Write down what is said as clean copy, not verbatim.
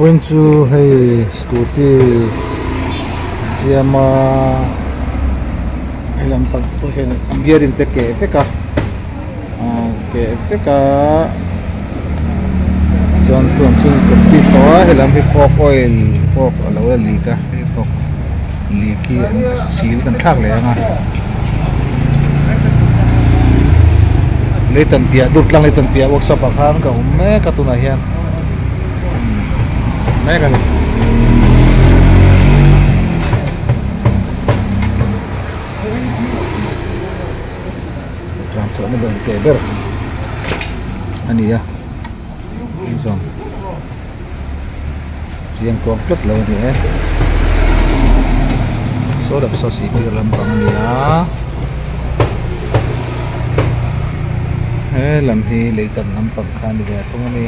Vawiin chu hei scooty siama hei lampang te pawh hian bearing te keh vek a ahh keh vek a chuan thuam chu complete tawh a helam hi fork oil fork a lo la leak a hei fork leak hi seal kan thlak leh ang a leitan piah durtlang leitan piah workshop ah khan ka awm mek a tunah hian mek a ni. Tlan chhuahna ber teh ber a ni a zawng chiang kuang tlat lo a ni e saw lam saw sihphir lampang a ni a he lam hi lei tam lampang kha a ni ve thung a ni.